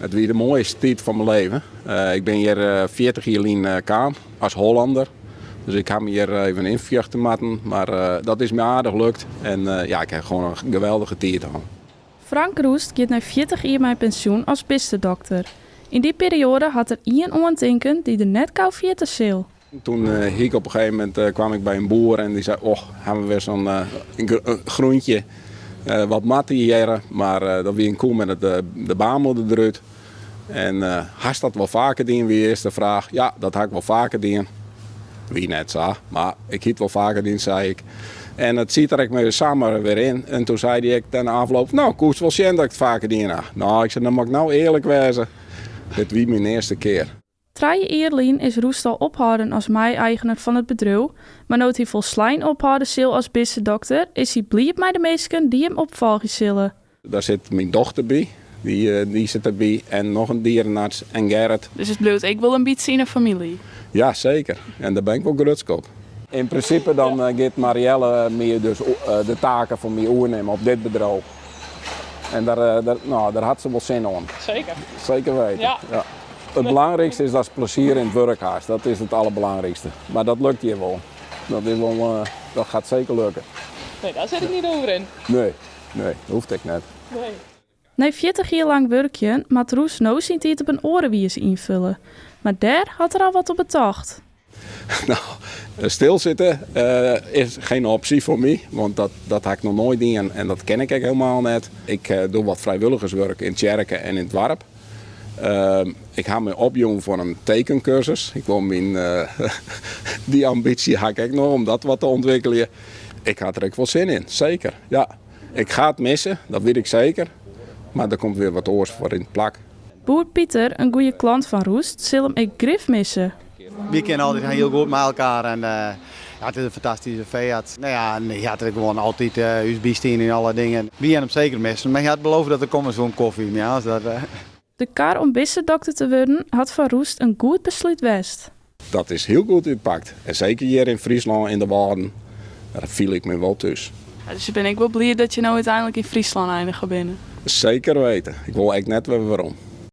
It wie de moaiste tiid fan myn leven. Ik bin hjir 40 jier lyn kaam as Hollander. Dus ik ha my hjir even ynfjochte moatten, mar dat is my aardich lukt. En ja, ik ha gewoan in geweldige tiid hân. Frank Roest giet nei 40 jier mei pensjoen as bistedokter. Yn dy perioade hat er ien oantinken dy't er net gau ferjitte sil. Toen hie ik op in gegeven momint kwam ik by in boer en dy sei, och, ha we wer sa'n groentje, wat moat dy hjirre? Mar dat wie in koe mei de baarmoeder derút. En hast dat wol faker dien, wie de earste fraach. Ja, dat ha ik wol faker dien. Wie net sa, mar ik hie it wol faker dien, sei ik. En it siet der ek mei samar wer yn. En toen sei dy ek nei ôfloop, no, koest wol sjen dat ik it faker dien ha. No, ik sei, dan moat ik no earlik wêze, dit wie myn earste kear. 3 jier lyn is Roest al ophâlden as mei-eigener fan it bedriuw, mar no't hy folslein ophâlde sil as bistedokter, is hy bliid mei de minsken dy't him opfolgje sille. Daar sit myn dochter by, dy sit derby en noch in dierenarts en Gerrit. Dus it bliuwt ek wol in bytsje yn 'e famylje? Ja, seker. En dêr bin ik wol grutsk op. Yn prinsipe dan giet Marielle my dus de taken fan my oernimme op dit bedriuw. En dêr, no, dêr hat se wol sin oan. Seker. Seker weten. Ja. Ja. It belangrykste is datst plezier yn it wurk hast. Dat is it alderbelangrykste. Mar dat lukt hjir wol. Dat is wol, dat gaat seker lukke. Nee, dêr sit ik net oer yn. Nee, nee, dat hoecht ek net. Nee. Nei 40 jier lang wurkjen moat Roest no syn tiid op in oare wize ynfulle. Mar dêr hat er al wat op betocht. No, stilsitte is geen optie foar my, want dat, dat ha ik noch noait dien en dat ken ik ek helemaal net. Ik doch wat frijwilligerswurk yn tsjerke en yn it doarp. Ik ha my opjûn foar in tekenkursus. Ik wol myn, dy ambysje ha ik ek noch om dat wat te ûntwikkeljen. Ik ha der ek wol sin yn, seker. Ja. Ik ga it misse, dat wit ik seker. Mar der komt wer wat oars foar yn it plak. Boer Pieter, in goede klant fan Roest, sil him ek grif misse. Wy kinne altyd hiel goed mei elkoar en ja, it is in fantastyske feearts. No ja, en hy hat der gewoan altyd ús bystien yn alle dingen. Wy hawwe him seker missen, mar hy hat beloofd dat er komme soe om kofje. Ja, as dat. De kar om bistedokter te wurden hat foar Roest in goed beslút west. Dat is hiel goed útpakt. En seker hjir yn Fryslân yn de Wâlden, dêr fiel ik my wol thús. Dus je binne ek wol bliid dat je no úteinlik yn Fryslân einige binne? Seker weten. Ik wol ek net wer werom.